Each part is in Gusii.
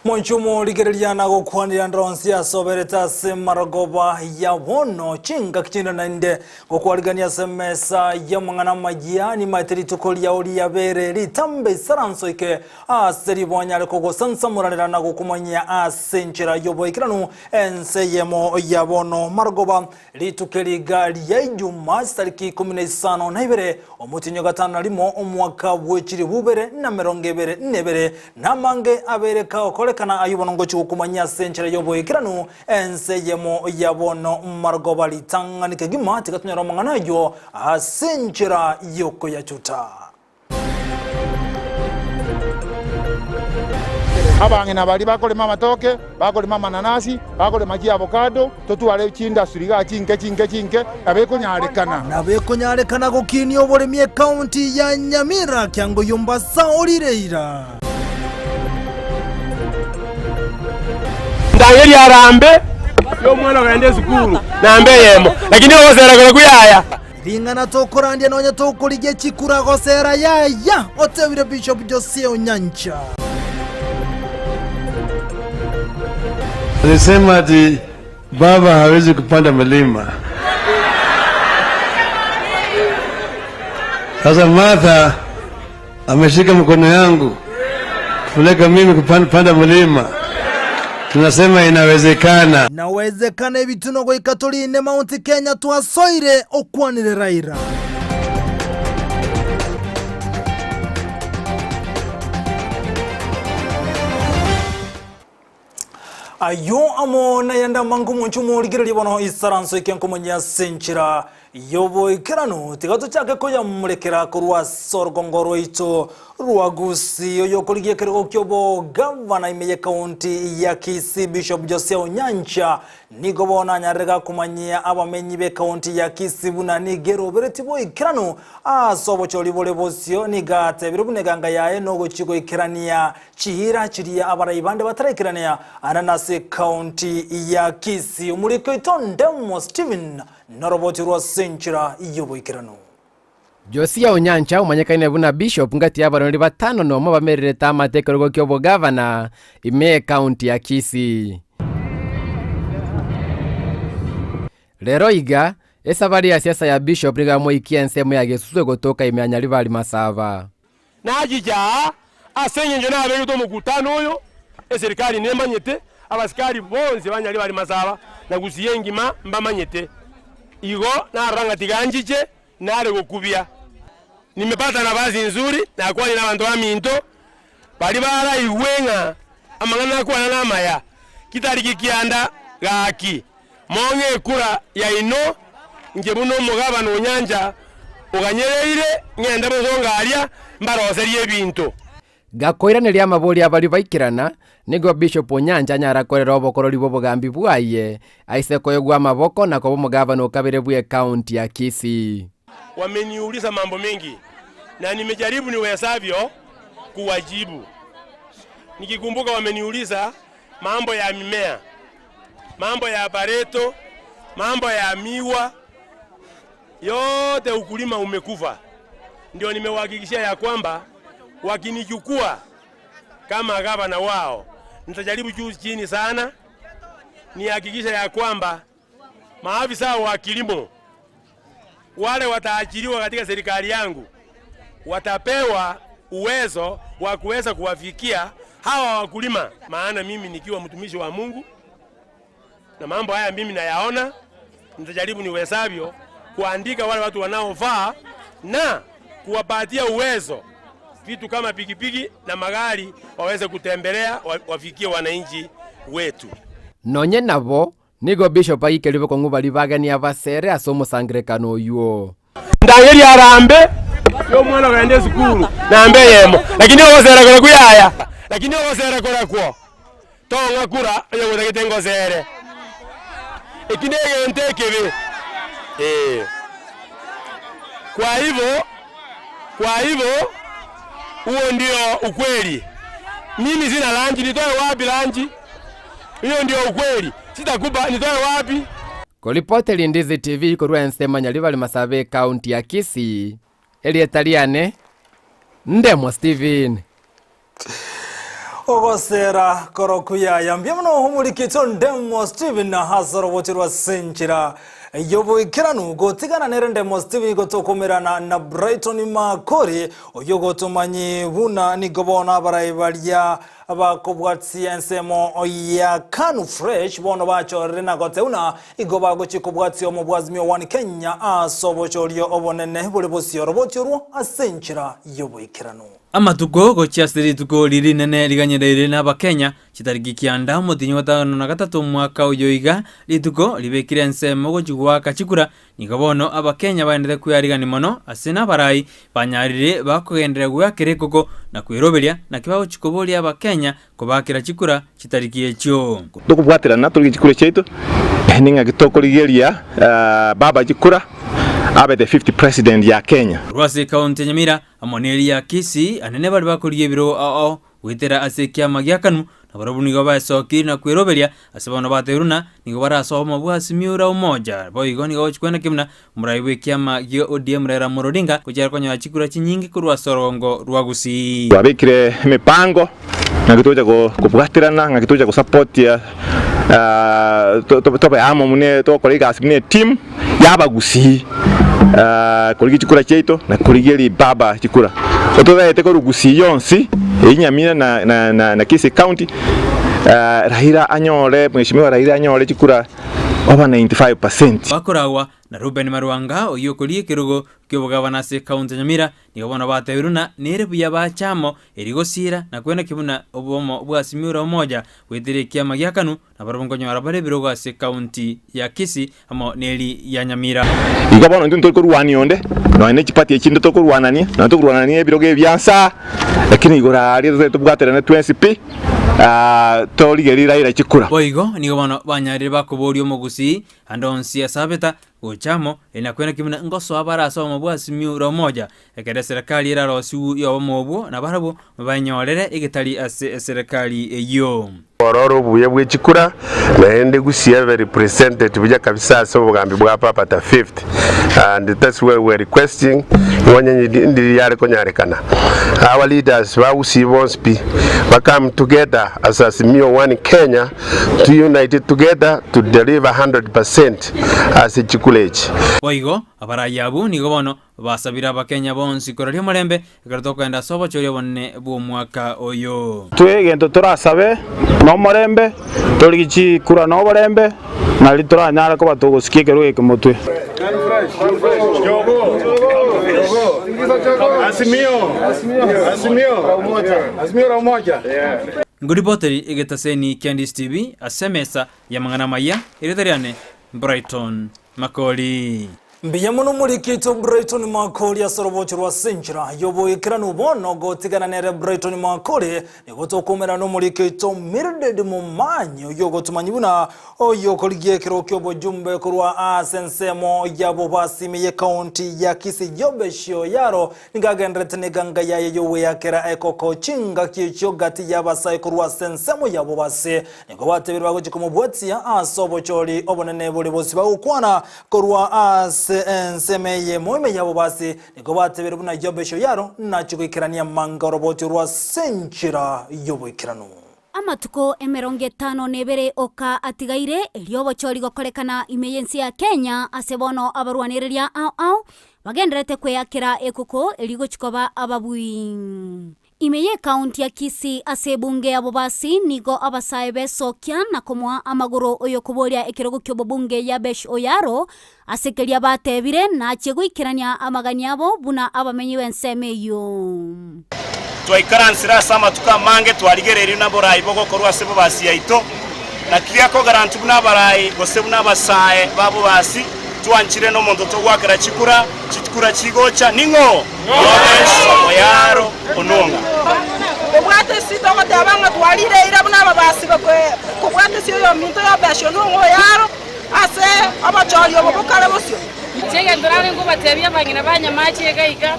Monche omorigereria na gokwanera ndonsi asoberete ase marogoba ya bono chingaki chinde naende gokwarigania ase emesa y'amang'ana amayia nimaete rituko riao riabere ritambe isaranso ike ase ribonyare kogosansamoranera na gokomanyia ase enchera y'oboikeranu ense eyemo ya bono marogoba Rituko eri iga ria Ijuma, chitariki ikomi na isano na ibere, omotienyi o gatano na rimo, omwaka bwe chilifu ibere na emerongo ebere na ebere, na amange abeire kagokorekana ayio bono ngochia gokumanyia ase enchera y'oboikeranu, ense eyemo ya bono marogoba ritang'ani kegima, tiga tonyore amang'ana ayio ase enchera y'okoyachuta. Abang'ina baria bakorema amatoke, bakorema amananasi, bakorema chiavocado, totware chiindustry igaa chinke chinke chinke, nabo ekonyarekana. Nabo ekonyarekana gokinia oboremi ekaunti ya Nyamira kiango Yombasa orire eira. Ndangeria arambe y'omwana ogenda esukuru namba eyemo, lakini ogosera korokwo yaya. Ring'ana tokorandia nonya tokorigia chikura gosera yaya, otebire Bishop Jose Onyancha. Alisema ati baba hawezi kupanda mlima. Sasa Martha ameshika mkono yangu kupeleka mimi kupanda mlima. Tunasema inawezekana. Inawezekana ebituno goika torine Mount Kenya twasoire okwanire Raila. Ayio amo nayande amange omonche omorigererie bono isaranso eke nkomonyia ase enchera y'oboikeranu. Tiga tochake koyamorekera korwa ase orogongo rwaito rwa Gusii, oyokorigia ekerogo ki'obogavana ime y'ekaunti ya Kisii Bishop Josiah Onyancha nigo bono anyarire gakomanyia abamenyi b'ekaunti ya Kisii buna nigo eroberetie boikeranu ase obochori bore bosio. Nigo atebire buna eganga yaye nogochia goikerania Chiira chiria abarai bande bataraikerania ande nase ekaunti ya Kisii. Omoriki oito Ndemo Stephen noroboti rwa ase enchera y'oboikeranu. Josia Onyancha omanyekaine buna Bishop ngati y'abaroneri batano nomo bamererete amate ekerogo ki'obogavana ime y'ekaunti ya Kisii. Rero iga, esabari ya siasa ya Bishop nigo yamoikia ensemo ya Gesusu egotoka ime ya Nyaribari Masaba. Nachiche aa ase engencho nabegete omokutano oyo, eserikari nemanyete, abasikari bonsi ba Nyaribari Masaba na Gusii engima mbamanyete. Igo narora ng'a tiga nchiche nare gokubia. Nimepata nafasi nzuri nakwanire nabanto baminto baria baraigwe ng'a amang'ana nakwana namaya, kitariki kianda gaki. Mong'e ekura yaino, inche buna omogabana o nyancha oganyereire, ng'ende bosongo aria, mbaroserie ebinto. Gakoiraneria amaborio abaria baikerana, nigo Bishop Onyancha anyara korera obokorori bw'obogambi bwaye, aise koegwa amaboko na koba omogabana o kabere bw'ecounty ya Kisii. Wameniuliza mambo mengi na nimejaribu niwezavyo kuwajibu. Nikikumbuka wameniuliza mambo ya mimea, mambo ya pareto, mambo ya miwa, yote ukulima umekufa. Ndio nimewahakikishia ya kwamba wakinichukua kama gavana wao, nitajaribu juu chini sana nihakikisha ya kwamba maafisa wa kilimo wale wataajiriwa katika serikali yangu watapewa uwezo wa kuweza kuwafikia hawa wakulima, maana mimi nikiwa mtumishi wa Mungu na mambo haya mimi nayaona, nitajaribu niwezavyo kuandika wale watu wanaofaa na kuwapatia uwezo vitu kama pikipiki na magari waweze kutembelea wafikie wananchi wetu. Nonye nabo, Nigo Bishop aikeria bokong'u baria bageni abasere ase omosangererekano oyio. Ndangeria arambe y'omwana ogenda esukuru namba eyemo, lakini ogosera korakwo yaya, lakini ogosera korakwo tong'a kura onye gotagete ngosere. Eki negento ekebe eh. Kwa hivo kwa hivo huo ndio ukweli. Mimi sina lanji, nitoe wapi lanji? Hiyo ndio ukweli. Sitakupa, nitoe wapi? Koripoteri Ndizi TV korwa ensemo Nyaribari Masabe ekaunti ya Kisii, erieta riane Ndemo Stephen. Ogosera korokuyaya mbuya mono omorikito Ndemo Stephen ase oroboche rwa Senchera y'oboikeranu gotigana nere Ndemo Stephen gotokomerana na Brighton Makori oyio gotomanyi buna nigo bono abarai baria bakobwatia ensemo ya Kanu Fresh bono bachorire na goteuna igo bagochia kobwatia omobwazimio One Kenya ase obochorio obonene bore bosio orobochi orwo ase enchera y'oboikeranu. Amatuko gochia ase rituko riria rinene riganyereire n'Abakenya, chitariki kianda omotienyi o gatano na gatato omwaka oyo iga, rituko ribekire ensemo gochia goaka chikura, nigo bono Abakenya baendete kwearigania mono ase nabarai banyarire bakogenderera goakera ekoko na kweroberia naki bagochia koboria Abakenya kobaakera chikura chitariki echio. Tokobwaterana torigie chikura chiaito, naende ng'aki tokorigeria baba chikura abe the fifth president ya Kenya. Korwa ase ekaunti ya Nyamira amo neria ya Kisii, anene baria bakorigia ebirogo ao ao goetera ase ekiama gia Kanu, nabarabwo nigo baesokirie na kweroberia ase bono batebiru ng'a nigo barasoe obomo bwa Azimio la Umoja. Boigo nigo bagochia kweneka buna omorai bw'ekiama gia ODM Raila Amolo Odinga gochia konyora chikura chinyinge korwa ase orogongo rwa Gusii. Twabekire emipango ng'aki togocha kobwaterana, ng'aki togocha gosapotia tobe amo buna togokora egasi buna etimu y'abagusii korigia chikura chiaito na korigia ribaba chikura. Totaete korwa Gusii yonsi eyio Nyamira na Kisii County, Raila anyore, Mheshimiwa Raila anyore chikura over 95 percent. Bakoragwa na Reuben Marwanga oyio okoria ekerogo ki'obogabana ase ekaunti ya Nyamira, nigo bono batebirwe ng'a nere buya bache amo erio gosiira na kwenekia buna obomo bwa Azimio la Umoja goetera ekiama gia Kanu na barabwo nkonyora bare ebirogo ase ekaunti ya Kisii amo neri ya Nyamira. Igo bono intwe ntori korwania onde, nonya ne chipati echinde tokorwanania, nonya tokorwanania ebirogo ebi ansa, lakini igoro aaria totagete tobwaterane twensi pi, torigerie Raila chikura. Boigo nigo bono banyarire bakoboria omogusii ande onsi ase abeta gocha amo, eri nakweneki buna ngosoa bare ase obomo bwa Azimio la Umoja, ekero eserekari erarosiwu y'obomo obwo nabarabwo babenyorere egetari ase eserekari eyio. Orore obuya bwe chikura, naende Gusii ebe represented buya kabisa ase obogambi bwa Papa the fifth and that's why we are requesting ng'onye ndiri yare konyarekana our leaders ba Gusii bonsi pi ba come together as Azimio one Kenya to unite together to deliver 100% ase chikura echi. Boigo abarai abwo nigo bono Basabire Abakenya bonsi koraria omorembe ekero tokogenda ase obochori obonene bw'omwaka oyo. Twe egento torasabe nomorembe, torigie chikura noborembe, nari toranyare koba togosikia ekerogo eke motwe. Ngoripoteri egetaseni kia Ndisi TV ase emesa y'amang'ana amaya, erieta riane Brighton Makori. Mbuya mono omorikito Brighton Makori ase orobocho rwa Senchera y'oboikeranu bono gotigana nere Brighton Makori nigo tokoumera nomorikito Mildred Momanyi oyio ogotomanyia buna oyio okorigia ekero ki'obojumbe korwa ase ensemo ya Bobasi ime y'ekaunti ya Kisii Yobesh Oyaro nigo agenderete neganga yaye y'ogweyakera ekoko chingaki echio gati y'abasae korwa ase ensemo ya Bobasi Nigo batebire bagochia komobwatia ase obochori obonene bore bosio bagokwana korwa ase ensemo eyemo ime y'abobasi. Nigo batebire buna Yobeshi oyaro nachie goikerania amanga oroboti orwo ase enchera y'oboikeranu. Amatuko emerongo etano na ebere oka atigaire, erio obochori gokorekana ime y'ense ya Kenya ase bono abarwanereria ao ao bagendererete kweakera ekoko erio gochia koba ababui. Ime y'ekaunti ya Kisii ase ebunge ya Bobasi nigo abasae besokia na komoa amagoro oyokoboria ekerogo ki'obobunge Yabesh Oyaro ase keria batebire nachie goikerania amagani abo buna abamenyi b'ensemo eyio. Twaikaransire ase amatuko amange twarigereirie naboraai bogokorwa ase bobasi yaito, naki gekogera intwe buna abaraai gose buna abasae ba bobasi twanchire nomonto togoakera chikura, chikura chigocha ning'o? Yobesh Oyaro Onunga. Kobwata esi togoteba ng'a twarire eira buna ababasi kobwata esi oyominto Yobesh Onunga Oyaro ase obochori obo bokare bosio. Inche egento nare nkobatebia abang'ina ba Nyamache iga iga,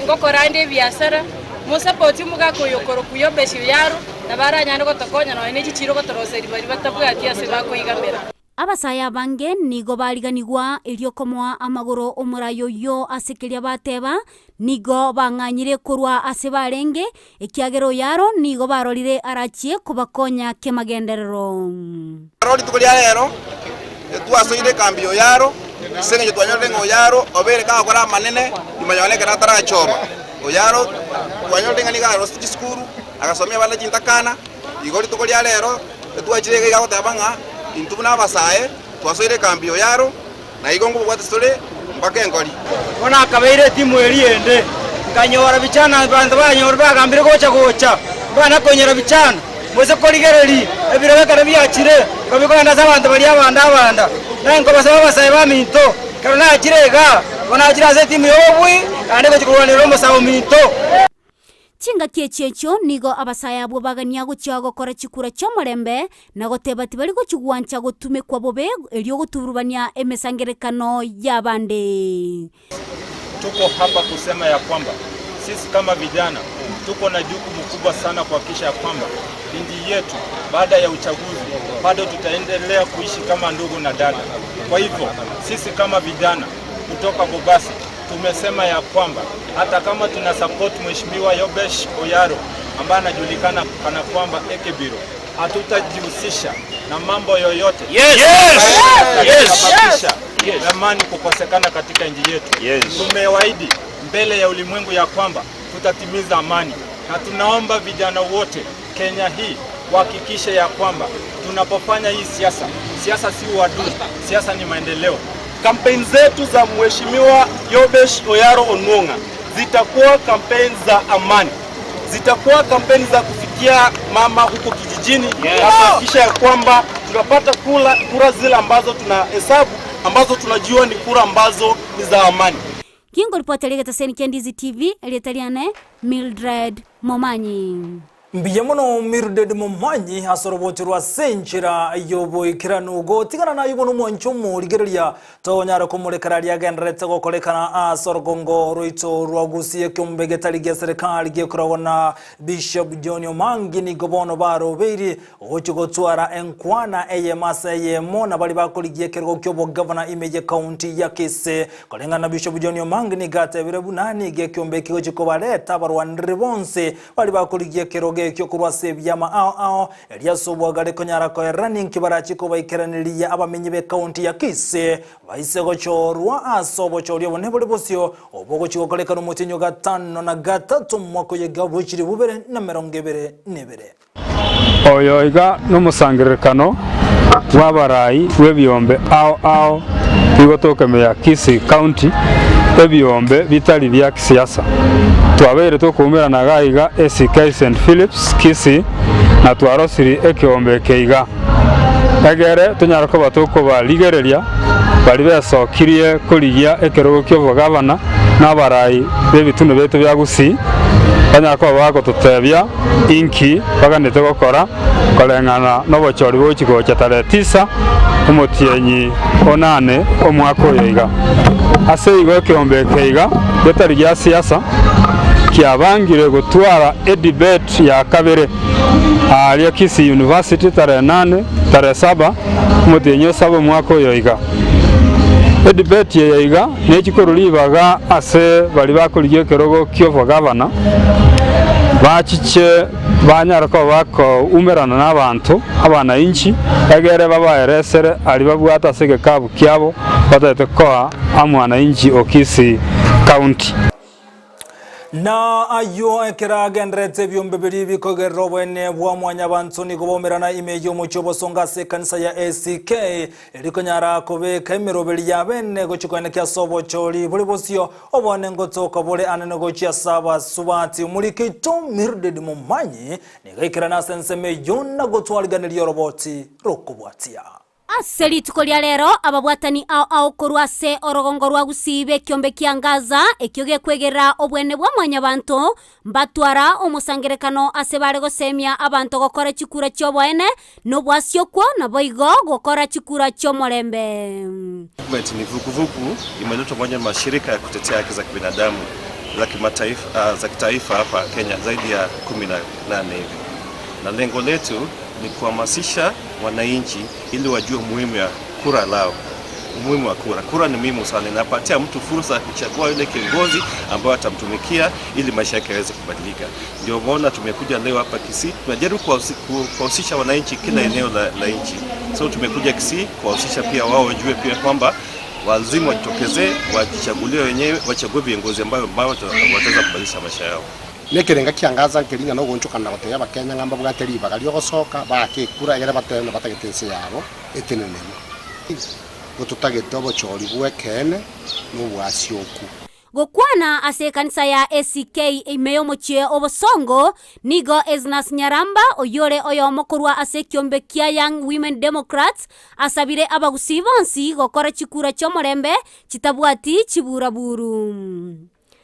ngokora inde ebiasara, mosapoti omogaka oyo okorokwa Yobesh Oyaro, nabo aranyare gotokonya nonya ne chichiiro gotoroseria baria batabwati ase bakoigamera. Abasae abange nigo bariganigwa erio komoa amagoro omorai oyio ase keria bateba, nigo bang'anyire korwa ase barenge, ekiagera oyaro nigo barorire arachie kobakonya kemagenderero. Aro rituko ria rero twasoire ekambi y'Oyaro, ase engencho twanyorire ng'a Oyaro obeire kagokora amanene nyuma Yohana ekero atarachorwa. Oyaro twanyorire ng'a nigo arosete chisukuru, agasomia abana chintakana. Igo rituko ria rero twachire iga iga goteba ng'a intwe buna abasae twasoire ekambi y'Oyaro, na igo nkobobwatisia tore mpaka enkori. Bono akabeire etimu eria ende, nkanyora bichana abanto banyora bagambire gocha gocha, mbana konyora bichana, moise korigereria ebirogo ekero biachire, igo bikogenda ase abanto baria abanda abanda. Naye nkobasaba abasae baminto, ekero nachire igaa, igo nachire ase etimu y'obobui, naende gochia korwanerera omosae ominto. Chingaki echio echio nigo abasae abwo bagania gochia gokora chikura chi'omorembe, na goteba tibari gochigwancha gotumekwa bobe erio goturubania emesangererekano y'abande. Tuko hapa kusema ya kwamba sisi kama vijana tuko na jukumu kubwa sana kuhakikisha ya kwamba nchi yetu baada ya uchaguzi bado tutaendelea kuishi kama ndugu na dada. Kwa hivyo sisi kama vijana kutoka Bobasi tumesema ya kwamba hata kama tuna support Mheshimiwa Yobesh Oyaro ambaye anajulikana kana kwamba Ekebiro, hatutajihusisha na mambo yoyote Yes! Yes! yatakayosababisha Yes! amani kukosekana katika nchi yetu. Yes. Tumewaahidi mbele ya ulimwengu ya kwamba tutatimiza amani, na tunaomba vijana wote Kenya hii wahakikishe ya kwamba tunapofanya hii siasa, siasa si uadui, siasa ni maendeleo. Kampeni zetu za Mheshimiwa Yobesh Oyaro Onwonga zitakuwa kampeni za amani, zitakuwa kampeni za kufikia mama huko kijijini Yes. na kuhakikisha ya kwamba tunapata kula, kura zile ambazo tunahesabu ambazo tunajua ni kura ambazo ni za amani. Gingoripotera egetaseni kia Ndizi TV, erieta riane Mildred Momanyi. Mbuya mono Mildred Momanyi ase orobocho rwa ase enchera y'oboikeranu. Gotigana naye bono omwancho omorigereria tonyare komorekera aria agendererete gokorekana ase orogongo rwaito rwa Gusii ekiombe getari gia serikali gekoragwa na Bishop John Omangi nigo bono barobeiri Ogochia gotwara enkwana eyemo ase eyemo na baria bakorigia ekerogo ki'obogavana ime y'ekaunti ya Kisii. Koreng'ana na Bishop John Omang nigo atebire buna nigo ekiombe eki gochia kobareta abarwaniriri bonsi baria bakorigia ekerogo ekio korwa ase ebiama ao ao erio ase obwagare konyara koerera ninki barachie kobaikeraneria abamenyi b'ekaunti ya Kisii baise gochorwa ase obochori obonene bore bosio obogochia gokorekana omotienyi o gatano na gatato omwaka oyo egabu chilifu bibere na emerongo ebere na ebere. Oyo iga nomosangererekano bw'abarai bw'ebiombe ao ao bigotoka ime ya Kisii County, ebiombe bitari bia kisiasa. Twabeire tokoumerana iga iga ACK St Philips Kisii na twarosiri ekeombe eke iga egere tonyare koba tokobarigereria baria besokirie korigia ekerogo ki'obogavana na abarai b'ebitunu biaito bia Gusii banyare koba bagototebia Inki baganete gokora koreng'ana nobochori bogochia gocha tarehe tisa omotienyi o nane omwaka oyo iga? Ase igo ekeombe eke iga getari gia siasa kiabangire gotwara edebate ya kabere aaria Kisii University tarehe nane tarehe saba omotienyi o saba omwaka oyo iga. Edebate eye iga nechi korwa ribaga ase baria bakorigia ekerogo ki'obogavana, bachiche banyare koba bakoumerana nabanto abanainchi, egere babaeresere aria babwate ase egekabu kiabo batagete koa amwanainchi o Kisii County. Na ayio ekero agendererete ebiombe biria bikoigerera oboene bwa Mwanyabanto nigo baumerana ime y'omochie obosongo ase ekanisa ya ACK, erio konyara kobeka emeroberi y'abene gochia koenekia ase obochori bore bosio obone ngotoka bore anene gochia ase abasubati. Omoriki oito Mildred Momanyi nigo aikerana ase ensemo eyio na gotwariganeria oroboti rokobwatia. Ase rituko ria rero ababwatani ao ao korwa ase orogongo rwa Gusii b'ekiombe kia Gaza, ekio gekwegerera obwene bwa Mwanyabanto, mbatwara omosangerekano ase bare gosemia abanto gokora chikura chi'oboene, na obwasiokwo, naboigo gokora chikura chi'omorembe. Movement ni vuguvugu imeletwa pamoja na mashirika ya kutetea haki za kibinadamu za kimataifa, za kitaifa hapa Kenya zaidi ya 18 hivi, na lengo letu ni kuhamasisha wananchi ili wajue umuhimu ya kura lao, umuhimu wa kura. Kura ni muhimu sana, inapatia mtu fursa ya kuchagua yule kiongozi ambayo atamtumikia ili maisha yake yaweze kubadilika. Ndio maana tumekuja leo hapa Kisii, tunajaribu kuwahusisha wananchi kila eneo la nchi. So tumekuja Kisii kuwahusisha pia wao wajue pia kwamba lazima wajitokezee, wajichagulie wenyewe, wachague viongozi ambao wataweza kubadilisha maisha yao. Nekerenga kiangaza nkerinya nogonchokana gotebia abakenya ng'a mbabwate ribaga riogosoka baake ekura egere batebe na batagete ense yabo etenenemo. Igo totagete obochori bwa ekeene na obwasioku. Gokwana ase ekanisa ya ACK ime y'omochie o Bosongo, nigo Esnas Nyaramba, oyore oyomo korwa ase ekiombe kia Young Women Democrats, asabire abagusii bonsi gokora chikura chi'omorembe chitabwati chiburaburu.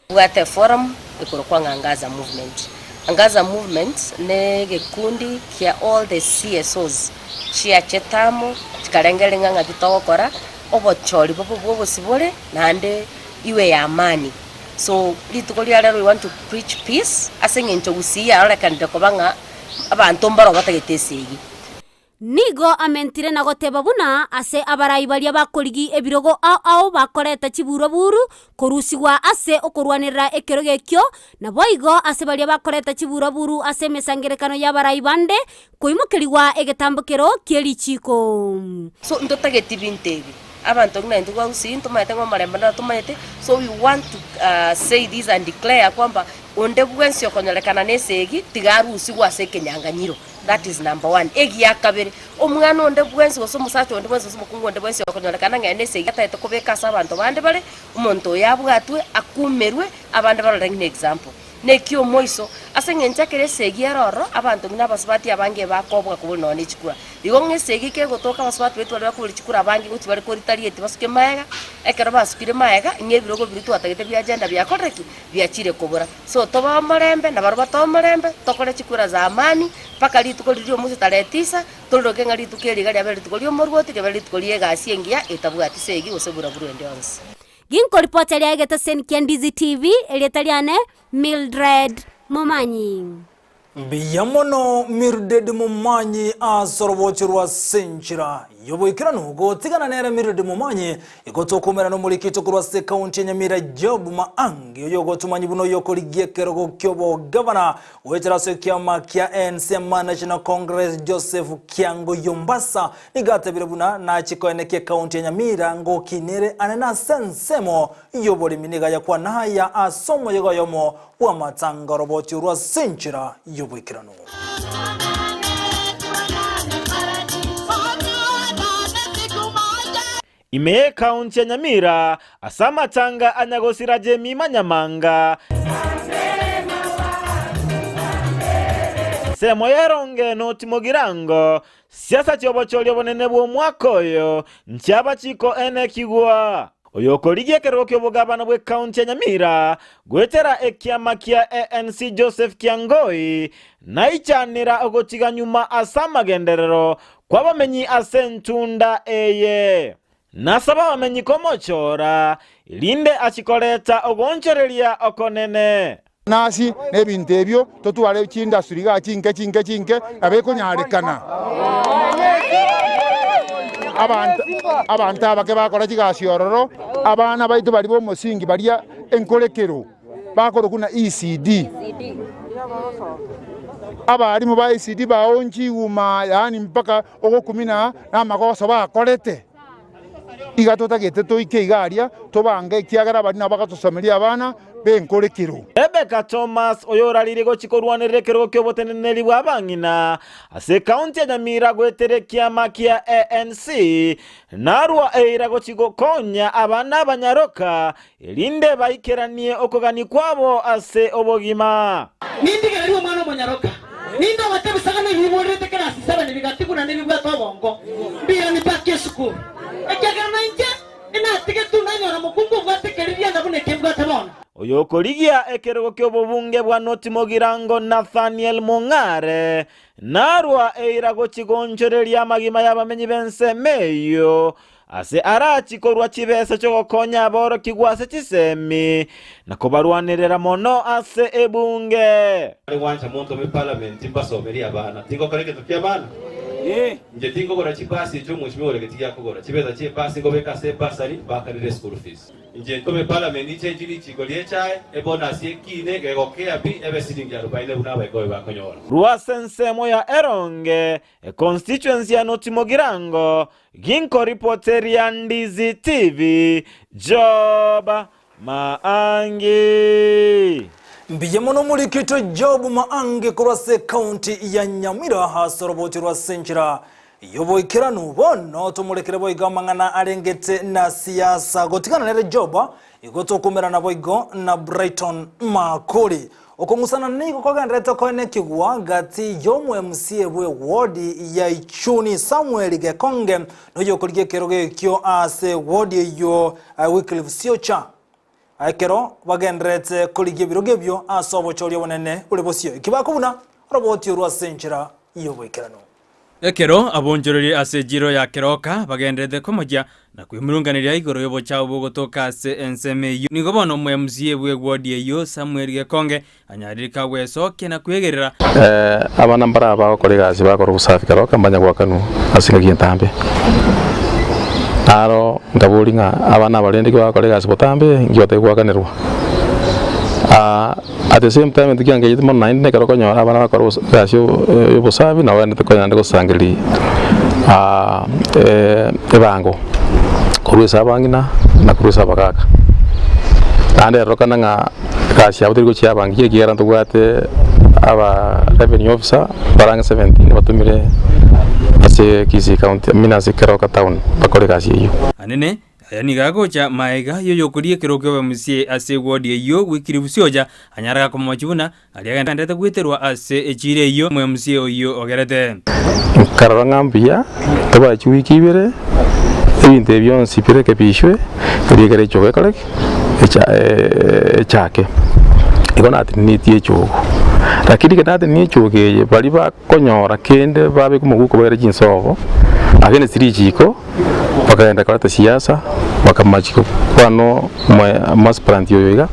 Bwate forum ekorokwa ng'a Angaza Movement. Angaza Movement ne egekundi kia all the CSOs chiachete amo chikarengereria ng'a ng'aki togokora obochori bobe bwa obosibore naende iwe ya amani. So rituko ria rero we want to preach peace ase eng'encho gusii yarorekanire koba ng'a abanto mbaro batagete esegi. Nigo amentire na goteba buna ase abarai baria bakorigi ebirogo ao ao bakoreta chiburaburu korusigwa ase okorwanerera ekerogo ekio, naboigo ase baria bakoreta chiburaburu ase emesangererekano y'abarai bande koimokerigwa egetambokero kie richiiko. So ntotageti binto ebi, abanto buna intwe gusii ntomanyete ng'a omorembe noro tomanyete, so we want to say this and declare kwamba onde bwensi okonyorekana na esegi tiga arusigwe ase ekenyanganyiro. That is number one. Egia kabere, omwana onde bwensi gose omosacha onde bwensi gose omokungu onde bwensi okonyorekana ng'a ere nesegi atagete kobeka ase abanto bande bare, omonto oyo abwatwe, akumerwe, abande barore ng'a example. Neki omoiso, ase eng'encho ekero esegi ere ororo, abanto buna abasubati abange bakobua kobori nonya ne chikura. Igo ng'a esegi kegotoka abasubati baito baria bakobori chikura abange gochia bare koritarieti basuke maega, ekero basukire maega, ng'a ebirogo biria twatagete bia agenda biakorire ki? Biachire kobora. So tobe omorembe, na barabwo batoe omorembe, tokore chikura za amani, mpaka rituko riria ri'omoiso tarehe tisa, toriroke ng'a rituko eri iga riabeire rituko ri'omorwoti, riabeire rituko ri'egasi engiya etabwati segi gose buraburu ende yonsi. Ginkoripota ria egeteseni kia Ndizi TV, erieta riane Mildred Momanyi. Mbuya mono Mildred Momanyi ase oroboche rwa Senchera y'oboikeranu gotigana nere Mildred Momanyi igo tokoumera nomorikito korwa ase ekaunti ya Nyamira Job Maangi oyo ogotomanyi buna oyo okorigia ekerogo ki'obogavana goetera ase ekiama kia NCM National Congress Joseph Kiango Yombasa nigo atebire buna nachie koenekia ekaunti ya Nyamira ngokinere ane nase ensemo y'oboremi nigo ayakwana aya ase omoyega oyomo bw'amatanga oroboti orwo ase enchera y'oboikeranu. Ime y'ekaunti ya Nyamira ase amatanga a Nyagosira Jemimah Nyamanga, ensemo y'eronge Noti Mogirango, siasa chi'obochori obonene bw'omwaka oyo nchiabachiko enekigwa. Oyokorigia ekerogo ki'obogabana bw'ekaunti ya Nyamira goetera ekiama kia ANC Joseph Kiangoi naichanera ogotiga nyuma ase amagenderero kw'abamenyi ase entunda eye. Nasaba abamenyi komochora, erinde achie koreta ogoonchoreria okonene. Nasi nebinto ebio totware chindustry igaa chinke chinke chinke nabo ekonyarekana. Abanto abanto abake bakora chigasi ororo, abana baito baria bomosingi baria enkorekero bakorokwa na ECD. Abalimu ba ECD baonchiguma yaani mpaka ogokumina na amagoso bakorete. Iga totagete toike iga aria, tobange, ekiagera abaria nabo bagatosomeria abana b'enkorekero. Rebecca Thomas oyoraririe gochia korwanerera ekerogo ki'oboteneneri bw'abang'ina ase ekaunti ya Nyamira goetera ekiama kia ANC, narwa eira gochia gokonya abana abanyaroka erinde baikeranie okogania kwabo ase obogima. Nindigererie omwana omonyaroka, ninde ogotebisaga nebiborerete kerasi sebene bigatigwa na nebibwate obongo, mbirane paka esukuru, ekiagera nainche inatigetwe nanyora mokungu obwate keririanda buna eke mbwate bono. Oyokorigia ekerogo ki'obobunge bwa North Mugirango Nathaniel Mong'are narwa eira gochia gonchoreria amagima y'abamenyi b'ensemo eyio Ase arachi korua chibesa chi'ogokonya aborokigwa ase chisemi, na kobarwanerera mono ase ebunge. Bare gwancha monto be parliament mbasomerie abana, tingokora egento kia abana? Inche tinkogora chibasi echio omweshimiwa ore getigia akogora. Chibesa chi'ebasi nkobeka ase ebasari baakanere eschool fees. Inche ntome parliament ichenchie richiko ri'echae, ebonus ekine, gegokea pi, ebe siringi arubaine buna abaikoyo bakonyora. Rwa ase ensemo ya Eronge, econstituency ya North Mugirango, ginkoripoteria Ndizi TV, Job Maangi. Mbuya mono omorikito Job Maangi korwa ase ekaunti ya Nyamira ase oroboti rwa Senchera y'oboikeranu. Bono tomorekere boigo amang'ana arengete na siasa. Gotigana nere Job, igo tokomerana boigo na Brighton Makori. Okong'usana nigo kogendererete koenekigwa gati y'omo-MCA bw'ewodi ya Ichuni Samuel Gekonge noyokorigia ekerogo ekio ase ewodi eyio Wycliffe Siocha ekero bagendererete korigia ebirogo ebio ase obochori obonene bore bosio eki bakobuna oroboti orwo ase enchera y'oboikeranu. Ekero abonchoreria ase ejiro ya keroka bagendererete komochia na kwemurunganeria igoro y'obochao bogotoka ase ensemo eyio, nigo bono omo-MCA bw'ewodi eyio Samuel Gekonge anyarire kagwesokia na kwegerera. Abana mbare abagokora egasi bakora obosafi keroka mbanya goakanwa ase engaki entambe. Naro nkaboria ng'a abana aba rende ki bagokora egasi botambe inki batari goakanerwa. At the same time tikiangechete mono naende nekero okonyora abana bagokora obosa egasi ya obosafi nabo bagenderete konya naende gosangereria ebango korwa ase abang'ina na korwa ase abagaka. Naende erorokana ng'a egasi yabo teri gochia abangi ekiagera ntobwate aba revenue officer bare ang'e 17 batomire ase Kisii county I mean ase Keroka town bakore egasi eyio. Anene, Aya nigo agocha maega y'oyokoria ekero ki'obomusie ase ewodi eyio Wycliffe Siocha anyare gakomochia buna aria agenderete gweterwa ase echiira eyio omomusie oyio ogerete. Nkarora ng'a mbuya tobae chiwiki ibere, ebinto ebi bionsi birekebishwe, erio ekero echogo ekore ki? Echa echake. Igo natenenitie echogo. Lakini ekero natenenia echogo eye, baria bakonyora kende babeke omoguko baire chinsobo, against richiko, Bakagenda koreta siasa, bakamachia gokwana omoaspirant oyo iga,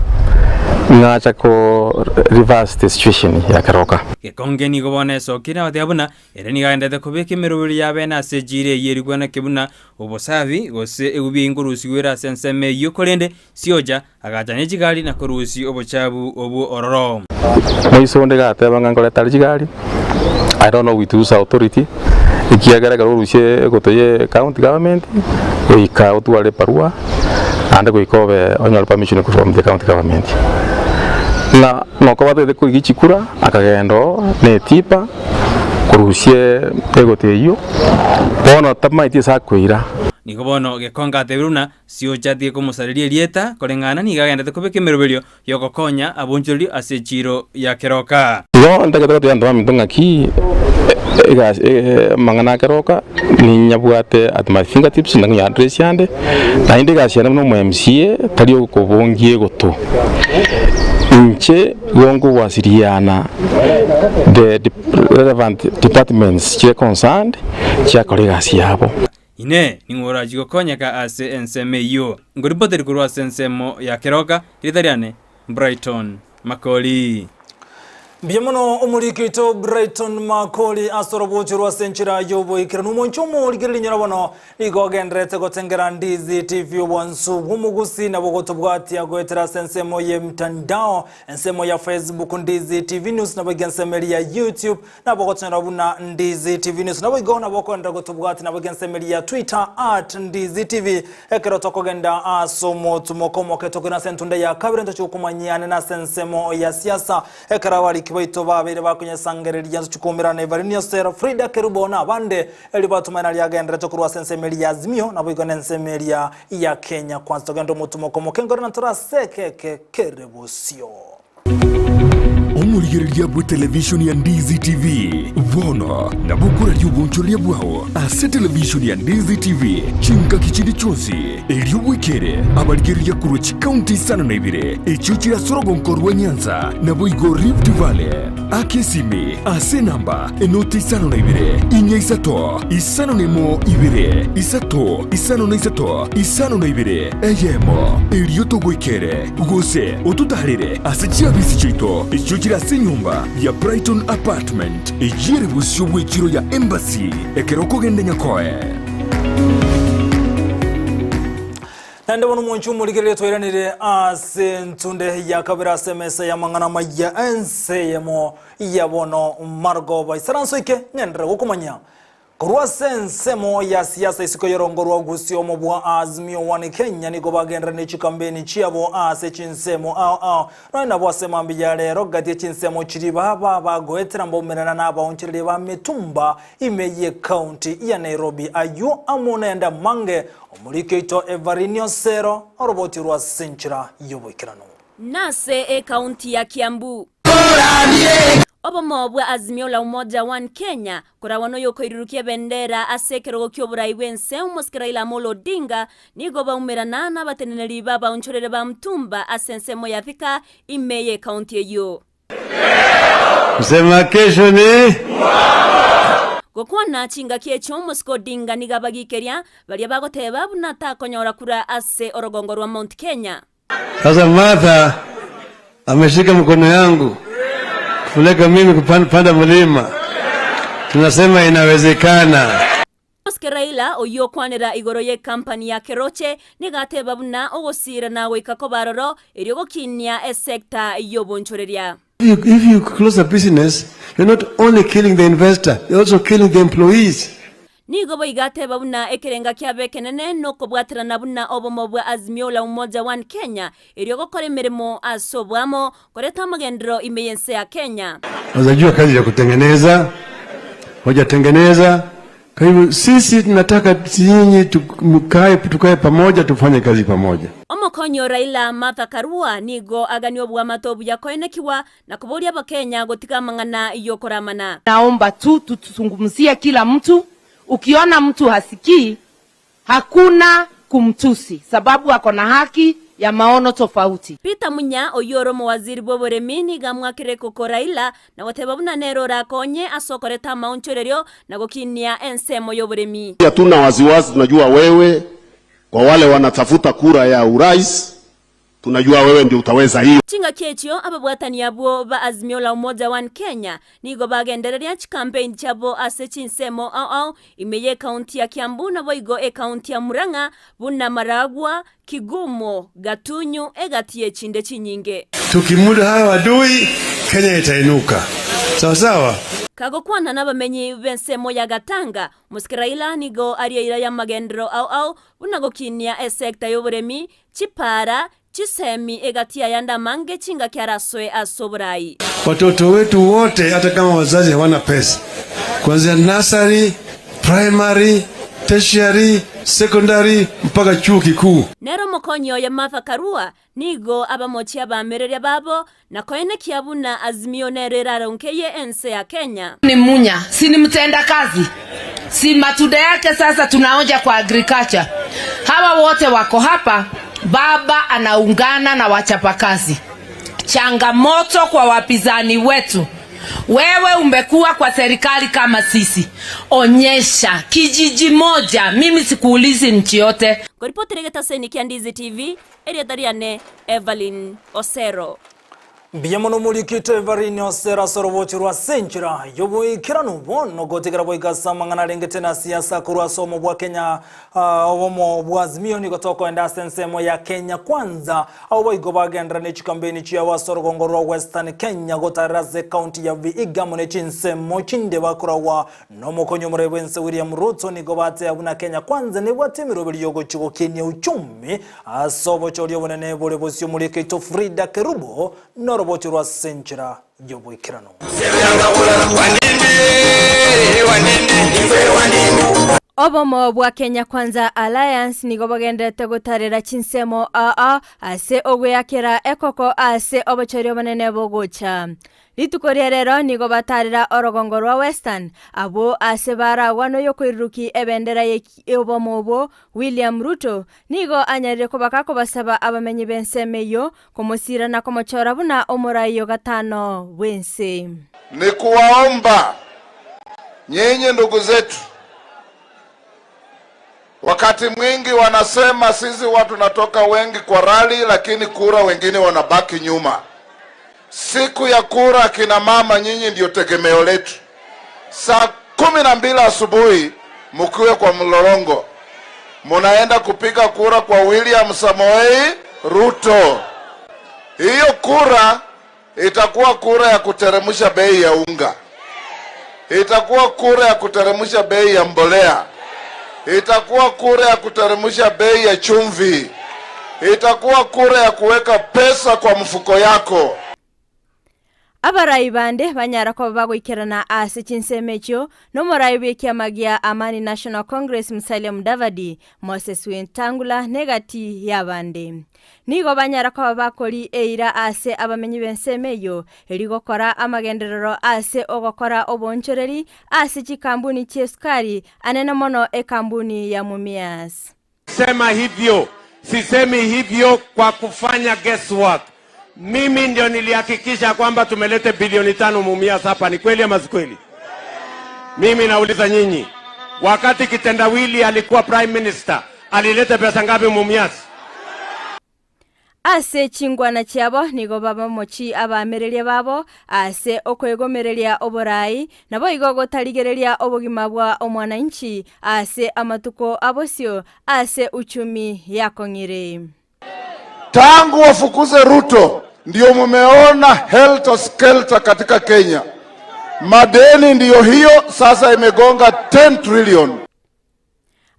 ng'acha ko reverse the situation ya Keroka. Gekonge nigo bono esokire agoteeba buna ere nigo agenderete kobeka emeroberi y'abene ase echiira eyio erigweneke buna obosafi gose egubia inkorusigwa ere ase ensemo eyio korende siocha agacha ne chigari na korusia obochabu obwo ororo. Moiso onde gateba ng'a nkoreta are chigari, I don't know with whose authority, ekiagera ekero orusie egoto ye county government, goika otware ebarua, naende goika obe onyore permission korwa from the county government. Ng'a noko batagete korigia chikura, akagenda oo na etipa, korusia egoto eyio, bono tamaeti ase akoira. Nigo bono Gekonge atebire buna Siochatie komosareria erieta, koreng'ana nigo agenderete kobeka emeroberio y'ogokonya abonchoreria ase echiiro ya keroka. Igo ntagete gotebia abanto baminto ng'aki egasi amang'ana a keroka ninyabwate at my fingertips na ng'a address yande, naende egasi yane buna omo MCA tari okobongia egoto. Inche igo nkogwasiriana the relevant departments chire concerned chiakora egasi yabo. Inee! Ning'o orachie gokonyeka ase ensemo eyio? Nkoripoteri korwa ase ensemo ya keroka, erieta riane Brighton Makori. Mbuya mono omoriki oito Brighton Makori ase orobocho rwa ase enchera y'oboikeranu. Omonche omorigereria nyora bono nigo ogendererete gotengera Ndizi TV obwansu bw'omogusi nabo gotobwatia goetera ase ensemo y'emtandao, ensemo ya Facebook Ndizi TV News nabo iga ensemo eria ya YouTube Nabo ogotonyora buna Ndizi TV News. Naboigo nabo okoenderera gotobwatia naboigo ensemo eria ya Twitter at Ndizi TV. Ekero tokogenda ase omotumoka omoke tokoira ase entunda ya kabere ntoche gokomanyiane nase ensemo ya siasa. Ekero abariki baito babeire bakonyesangereria ntoche koumerana Evarine Osero, Frida Kerubo na abande erio batomanye naria agenderete korwa ase ensemo eria ya Azimio naboigo nensemo eria ya Kenya Kwanza. Togende omotumoka omoke nkore na toraseke eke kere bosio. Omorigereria bw'etelevishoni ya Ndizi TV bono nabo okoraria obonchoreria bwao ase televishoni ya Ndizi TV chingaki chinde chionsi, erio bwekere abarigereria korwa chikaunti isano na ibere echio chire ase orogonko rwa Nyanza naboigo Rift Valley. Aka esimi ase enamba enoti isano na ibere, inya isato, isano na emo ibere, isato, isano na isato, isano na ibere, eyemo, erio togoikere. Gose ototaarere ase chiabisi chiaito echio chire. chire ase enyomba ya Brighton Apartment, eyio ere bosio bw'echiro ya Embassy ekero okogenda Nyakoe. Naende bono omonche omorigereria twairanire ase entunde ya kabere ase emesa y'amang'ana amaya ense eyemo ya bono marogoba. Isaranso eke ng'enderere gokomanya Korwa ase ensemo ya siasa isiko y'orongo rwa Gusii omo bwa Azimio One Kenya nigo bagenderera ne chikambeni chiabo ase chinsemo ao ao. Nonya nabo ase mambia ya rero gati ye chinsemo chiria baba bagoetera mbaumerana na abaonchereria ba mitumba ime ye county ya Nairobi. Ayio amo nayande amange omoriki oito Everine Osero oroboti rwa ase enchera y'oboikeranu. Nase ekaunti ya Kiambu. Obomo bwa Azimio la Umoja One Kenya koragwa noyokoirurukia ebendera ase ekerogo ki'oborai bw'ense omosike Raila Amolo Odinga nigo baumerana nabateneneri b'abaonchorere ba Mtumba ase ensemo ya Thika ime y'ekaunti eyio. Msema kesho ni Gokwana chingaki echio omosike Odinga nigo abagikeria baria bagoteba buna takonyora kura ase orogongo rwa Mount Kenya. Sasa Martha ameshika mkono yangu kupeleka mimi kupanda mlima, tunasema inawezekana. Omosike Raila oyio okwanera igoro y'ekampani ya Keroche nigo ateba buna ogosiirana goika koba aroro erio gokinia esecta y'obonchoreria. If you close a business, you're not only killing the investor, you're also killing the employees. Nigo boigo ateba buna ekerenga kiabo ekenene nokobwaterana buna obomo bwa Azimio la Umoja One Kenya erio gokora emeremo ase oboamo koreta amagenderero ime y'ense ya Kenya. Wazajua kazi ya kutengeneza, wajatengeneza. Kwa hivyo sisi tunataka nyinyi tukae, tukae pamoja tufanye kazi pamoja. Omokonyi o Raila Martha Karua nigo agania oboamate obuya koenekigwa na koboria Abakenya gotiga amang'ana y'okoramana. Naomba tu tuzungumzie kila mtu. Ukiona mtu hasikii, hakuna kumtusi, sababu ako na haki ya maono tofauti. Peter Munya, oyio ore omowaziri bw'oboremi, nigo amwakire ekoko Raila na goteba buna nere orakonye ase okoreta amaonchorerio na gokinia ensemo y'oboremi. Hatuna wasiwasi, tunajua wewe, kwa wale wanatafuta kura ya urais, tunajua wewe ndio utaweza hiyo. Chingaki echio ababwatani abwo ba Azimio la Umoja One Kenya nigo bagendereria chikampeini chiabo ase chinsemo ao ao ime y'ecounty ya Kiambu naboigo ecounty ya Murang'a buna Maragua, Kigumo, Gatunyu, egati y'echinde chinyinge. Tukimudu hawa adui, Kenya itainuka. Sawa sawa. Kagokwana nabamenyi b'ensemo ya Gatanga, Omosike Raila nigo aria eira y'amagenderero ao ao buna gokinia esecta y'oboremi, chipaara, chisemi egati y'ayande amange chingaki arasoe ase oborai. Watoto wetu wote hata kama wazazi hawana pesa, kuanzia nursery, primary, tertiary, secondary mpaka chuo kikuu. Nere omokonyi oye Martha Karua nigo abamochie abaamereria babo na koenekia buna Azimio nero eraronkeye ense ya Kenya. Ni Munya, si ni mtenda kazi? Si matunda yake sasa tunaonja kwa agriculture. Hawa wote wako hapa, baba anaungana na wachapakazi. Changamoto kwa wapinzani wetu, wewe umekuwa kwa serikali kama sisi, onyesha kijiji moja, mimi sikuulizi nchi yote. Ngoripotera egetaseni kia Ndizi TV, erieta riane Evelyn Osero. Mbuya mono morikite Everine Osero ase orobochi rwa ase enchera y'oboikeranu bono gotigera goika ase amang'ana arengete na siasa korwa ase omo bwa Kenya obomo bwa Azimio nigo tokoenda ase ensemo ya Kenya Kwanza Abwo boigo bagenderera ne chikambeni chiabo ase orogongo rwa Western Kenya gotarera ase ekaunti ya Vihiga amo ne chinsemo chinde bakoragwa nomokonyi omorai bw'ense William Ruto nigo batea buna Kenya Kwanza nebwate emeroberi yogochia gokinia uchumi ase obochori obonene bore bosio Murikeito Frida Kerubo norobocho rwa ase enchera y'oboikeranu. Obomo bwa Kenya Kwanza Alliance nigo bogenderete gotarera chinsemo aa ase ogweakera ekoko ase obochori obonene bogocha. Rituko ria rero nigo batarera orogongo rwa Western abwo ase baragwa noyokoiruruki ebendera y'obomo obwo William Ruto nigo anyarire kobaka kobasaba abamenyi b'ensemo eyio komosiira na komochora buna omorai o gatano bw'ense. Ni kuwaomba nyinyi ndugu zetu, wakati mwingi wanasema sisi watu tunatoka wengi kwa rali, lakini kura wengine wanabaki nyuma. Siku ya kura, akina mama, nyinyi ndio tegemeo letu. Saa 12 asubuhi mkiwe kwa mlolongo, munaenda kupiga kura kwa William Samoei Ruto. Hiyo kura itakuwa kura ya kuteremsha bei ya unga, itakuwa kura ya kuteremsha bei ya mbolea, itakuwa kura ya kuteremsha bei ya chumvi, itakuwa kura ya kuweka pesa kwa mfuko yako. Abarai bande banyara koba bagoikerana ase chinsemo echio nomorai bw'ekiama gia Amani National Congress Musalia Mudavadi, Moses Wetangula na egati y'abande. Nigo banyara koba bakori eira ase abamenyi b'ensemo eyio, erio gokora amagenderero ase ogokora oboonchoreri ase chikambuni chi'esukari, anene mono ekambuni ya Mumias. Sema hivyo, sisemi hivyo kwa kufanya guesswork. Mimi ndio nilihakikisha kwamba tumelete bilioni 5 Mumias hapa. Ni kweli ama si kweli? Mimi nauliza nyinyi, wakati Kitendawili alikuwa prime minister alileta pesa ngapi Mumias? Ase chingwana chiabo nigo babamochi abaamereria babo ase okwegomereria oboraai, naboigo gotarigereria obogima bwa omwananchi ase amatuko a bosio ase uchumi yakong'ire. Tangu wafukuze Ruto ndio mumeona helter skelter katika Kenya. Madeni ndiyo hiyo sasa imegonga 10 trillion.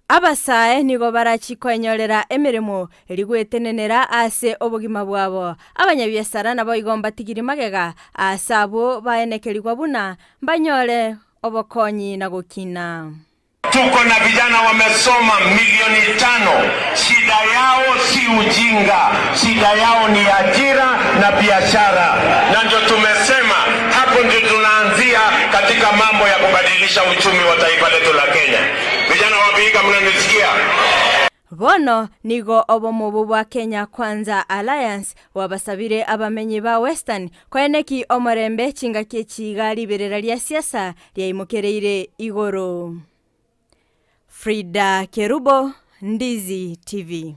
Abasae nigo barachie koenyorera emeremo eria gwetenenera ase obogima bwabo. Abanyabiasara naboigo mbatigiri magega aase abwo baenekerigwa buna mbanyore obokonyi na gokina. Tuko na vijana wamesoma milioni 5, shida yao si ujinga, shida yao ni ajira na biashara, na ndio tumesema hapo ndio tunaanzia katika mambo ya kubadilisha uchumi wa taifa letu la Kenya. Vijana wa Vihiga, mnanisikia? Bono nigo obomo obo bwa Kenya Kwanza Alliance bwabasabire abamenyi ba Western koeneki omorembe chingaki echi iga riberera ria siasa riaimokereire igoro. Frida Kerubo, Ndizi TV.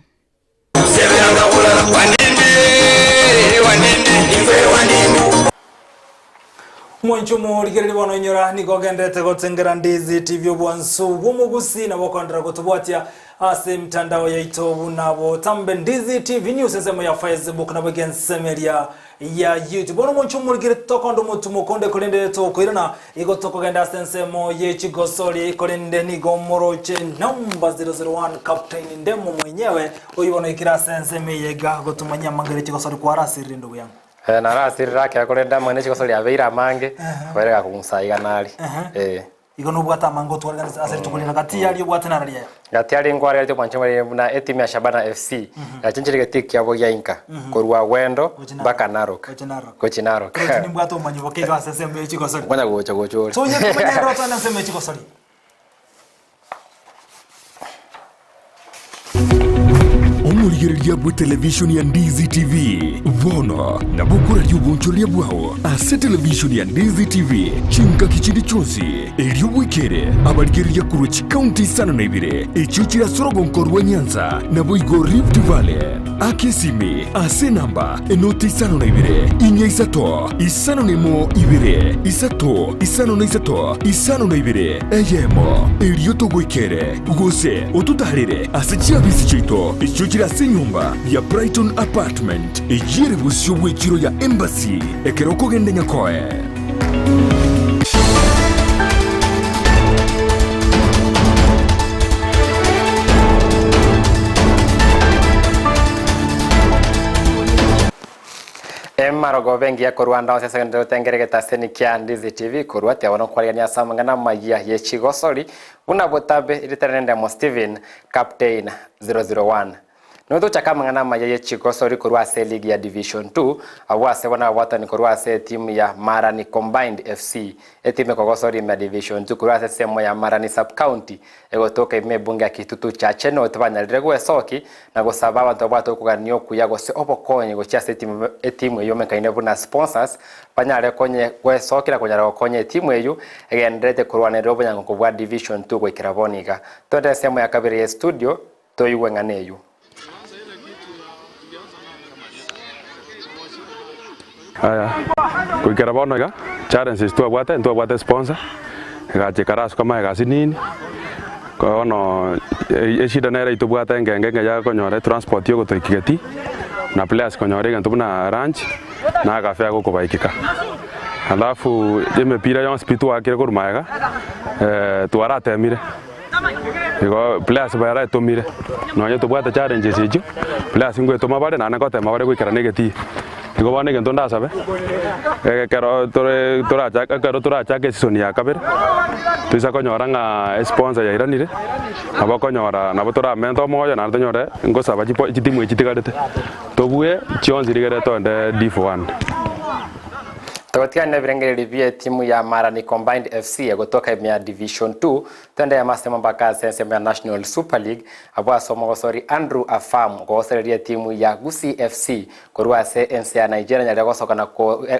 Omonche omorigereria bono inyora nigo ogenderete gotengera Ndizi TV obwansu bw'omogusi nabo okoenderera gotobwatia ase emitandao yaito buna botambe Ndizi TV News ensemo ya Facebook nabo iga ensemo eria ya YouTube. Bono omonche omorigereria tokonda omotumo konde korende tokoirana igo tokogenda ase ensemo ye chigosori korende nigo moroche number 001 Captain Ndemo mwenyewe oyio bono oikire ase ensemo eye iga gotumanyia amang'ana ye chigosori kwarasirire ndugu yangu. Eh, narasirire ake korende amang'ana echigosori abeire amange, abeire gakong'usa iga nari. Eh. Igo nobwate amange otware ase rituko riria, gati yaria obwate nararia aya. Gati aria nkwareretie omwancho omorere buna etimu ya Shabana FC yachenchire egetii kiabo gia inka korwa Gwendo mpaka Narok gochia Narok. Korwa nimbwate obomanyi boke iga ase ensemo ye chigosori. Okonya gocha gocha ore. So onye komanya ere otwane ensemo ye chigosori. Omorigereria bw'etelevishoni ya Ndizi TV bono nabo okoraria obonchoreria bwao ase televishoni ya Ndizi TV chingaki chinde chionsi, erio bwekere abarigereria korwa chikaunti isano na ibere echio chire ase orogonko rwa Nyanza naboigo Rift Valley. Aka esimi ase enamba enoti 52 4 3 5 1 2 3 5 3 52 1, erio togoikere, gose ototaarere ase chiabisi chiaito echio chire ase enyomba ya Brighton Apartment, eyio ere bosio bw'echiro ya Embassy ekero okogenda Nyakoe. Emarogoba engiya korwa ande onsi ase egento gotengera egetaseni kia Ndizi TV korwa tiabona okwarigania ase amang'ana amayia ye chigosori buna botabe ritere nendemo Steven Captain 001. Notochake amang'ana amaya ye chigosori korwa ase eligi ya Division 2, abwo ase bono ababwatani korwa ase etimu ya Marani Combined FC, etimu ekogosori ime ya Division 2 korwa ase ensemo ya Marani Sub-County egotoka ime ebunge ya Kitutu Chache North banyarire gwesoki na gosaba abanto babwate okogania okuya gose obokonyi gochia ase etimu etimu eyio omekaine buna sponsors banyare konye gwesoki na konyara gokonya etimu eyio egendererete korwanerera obonyangonko bwa Division 2 goikera bono iga. Twende ensemo ya kabere ye studio Toigwe ng'ana eyio. Aya, goikera bono iga, challenges twabwate, ntwabwate sponsor, egacha ekarasuka magega ase nini, bono eshida nere tobwate engenge ng'a ya konyora etransport ya ogotoikia getii, na players konyora egento buna lunch, na agafare gokobaikeka. Alafu emepira yonsi pi twaakire korwa magega, twaratemire. Igo players baraetomire, nonye tobwate challenges echio, players ngoetoma bare naende ngotema bare goikerana egetii. Igo bono egento ndasabe, ekero tore torachake ekero torachake eseason ya kabere, toisa konyora ng'a esponsor yairanire, nabo okonyora nabo toramente omoyo naende tonyore ngosaba chipo chitimu echi chitigarete, tobue chionsi rigere toende div one. Togotigana nebirengererio bi'etimu ya Marani Combined FC egotoka ime ya Division 2, twende amasemo mpaka ase ensemo ya National Super League, abwo ase omogosori Andrew Afam ogogosereria etimu ya Gusii FC korwa ase ense ya Nigeria nyarire gosoka na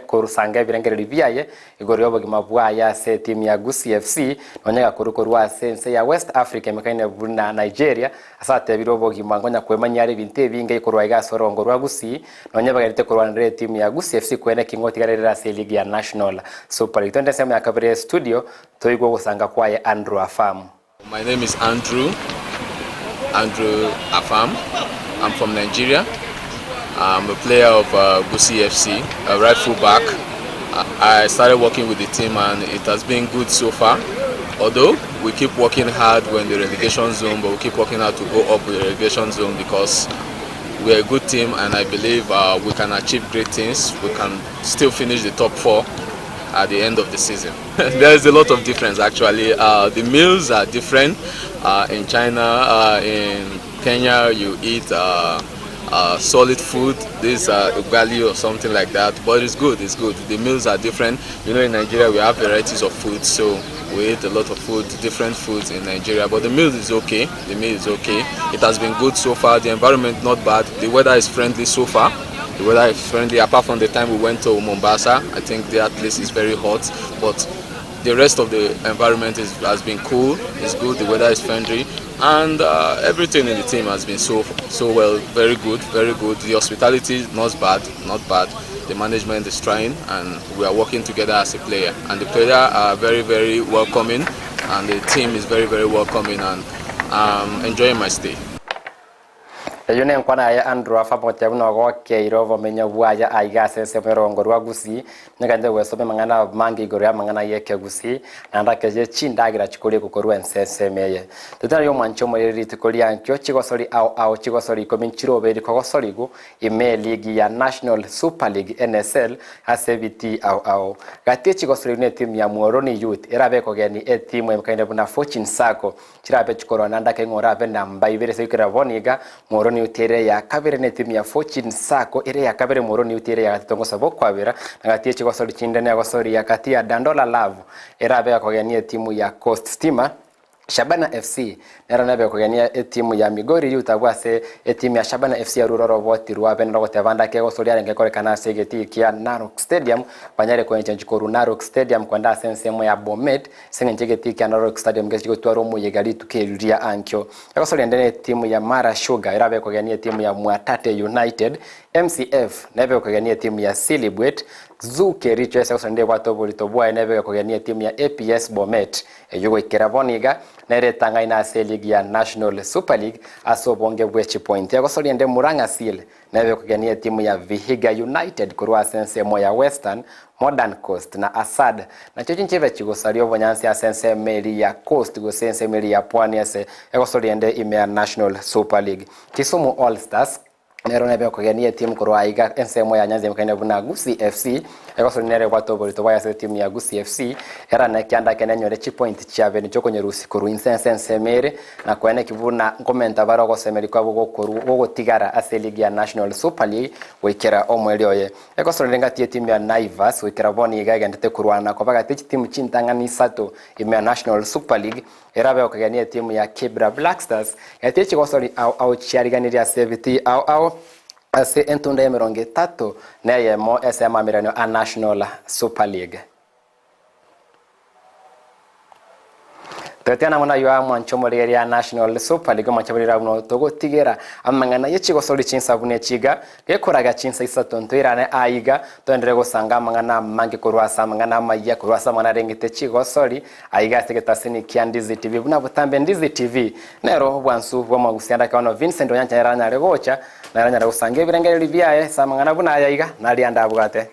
korusanga ebirengererio biaye igoro y'obogima bwaye ase etimu ya Gusii FC nonya gakorwa korwa ase ense ya West Africa emekaine buna Nigeria ase atebire obogima nkonya kwemanyia are ebinto ebinge korwa iga ase orongo rwa Gusii Nonya bagenderete korwanera etimu ya Gusii FC kwene ki ngotigarerera ase eligi ya National Super League. Twende ensemo ya kabere ya estudio toigwe ogosanga kwaye Andrew Afam. My name is Andrew Andrew Afam I'm from Nigeria I'm a player of uh, Gusii FC a right full back I started working with the team and it has been good so far although we keep working hard when the relegation zone but we keep working hard to go up with the relegation zone because we're a good team and I believe uh, we can achieve great things. We can still finish the top four at the end of the season. there is a lot of difference actually. Uh, the meals are different. Uh, in China, uh, in Kenya, you eat uh, uh, solid food, this uh, ugali or something like that. But it's good, it's good. The meals are different. You know, in Nigeria we have varieties of food, so we eat a lot of food, different foods in Nigeria. But the meal is okay. The meal is okay. It has been good so far. The environment not bad. The weather is friendly so far. The weather is friendly. Apart from the time we went to Mombasa, I think that place is very hot. But the rest of the environment is, has been cool. It's good. The weather is friendly, and uh, everything in the team has been so so well. Very good, very good. The hospitality not bad, not bad. The management is trying, and we are working together as a player. And the player are very very welcoming, and the team is very very welcoming, and I'm enjoying my stay. Eyio nenkwana yaye Andrew afamote buna ogokeire obomenyo bwaye aiga ase ensemo y'orogongo rwa Gusii, nigo gwesomia amang'ana amange igoro y'amang'ana y'ekegusii, naende akerie chindagera chikoriegwa korwa ense ensemo eye. Totenena omwanchi omoyere rituko ria nkio chigosori ao ao chigosori ikomi nchirobeiri kogosorigwa ime eligi ya National Super League, NSL, ase ebitii ao ao. Gati echigosori netimu ya Muhoroni Youth erabe ekogeni etimu emekaine buna Fortune Sacco Chirabe chikorwana ndake ng'a orabe namba ibere ase goikera bono iga, Muhoroni Youth ere eya kabere na etimu ya Fortune Sacco ere eya kabere Muhoroni Youth ere eya gatato ngosaba okwabera, na gati ye chigosori chinde negosori ya gati ya Dandora Love erabe gekogenia etimu ya Coast Stima, Shabana FC nero nebe ekogenia etimu ya Migori Youth abwo ase etimu ya Shabana FC yarure oroboti rwabe nero goteba ndake egosori arenge ekorekana ase egetii kia Narok Stadium banyare koenchenchi korwa Narok Stadium kwenda ase ensemo ya Bomet Ase engencho egetii kia Narok Stadium gechia gotwara omoyega rituko erio ria ankio. Egosori ende netimu ya Mara Sugar erabe ekogenia etimu ya Mwatate United, MCF nebe ekogenia etimu ya Silibwet, Zoo Kericho ase egosori ende ebwate oborito bwaye nebe egokogenia etimu ya APS Bomet. Eyio goikera bono iga nere etang'aine ase eligi ya National Super League ase obonge bwe chipointi. Egosori ende Murang'a Seal Nebe okogenia etimu ya Vihiga United korwa ase ensemo ya Western, Modern Coast na Asad nachio chinchebe chigosaria obonyansi ase ensemo eria ya Coast gose ensemo eria ya Pwani ase egosoria ende ime ya National Super League. Kisumu All Stars nero nebe okogenia etimu korwa aiga ensemo ya Nyanza emekaine buna Gusii FC egosoria nere ebwate oborito bwaye ase etimu ya Gusii FC erane ekianda eke nenyore chipointi chiabere chiokonyerusia korwa inse ase ensemo ere Na koeneki buna nkomenta bare ogosemeria kwabo gokorwa gogotigara ase eligi ya National Super League goikera omoerio oye. Egosorera engati y'etimu ya Naivas goikera bono iga egendete korwana koba gati chitimu chintang'ani isato ime ya National Super League erabe gokegenia etimu ya Kibra Black Stars gati y'echigosori ao ao chiariganirie ase ebitii ao ao ase entunda y'emerongo etato na eyemo ase amaamiranio a National Super League. Totiana mono ayio amwanche omorigereria National Super League omwanche borira buna togotigera amang'ana ye chigosori chinsa buna echiga gekoraga chinsa isato ntoirane aiga toenderere gosanga amang'ana amange korwa ase amang'ana amayia korwa ase amang'ana arengete chigosori aiga ase egetasini kia Ndizi TV buna botambe Ndizi TV nero obwansu bw'omogusia ndake bono Vincent Onyancha nere anyare gocha nere anyare gosanga ebirengererio biaye ase amang'ana buna aya iga naria ande abwate.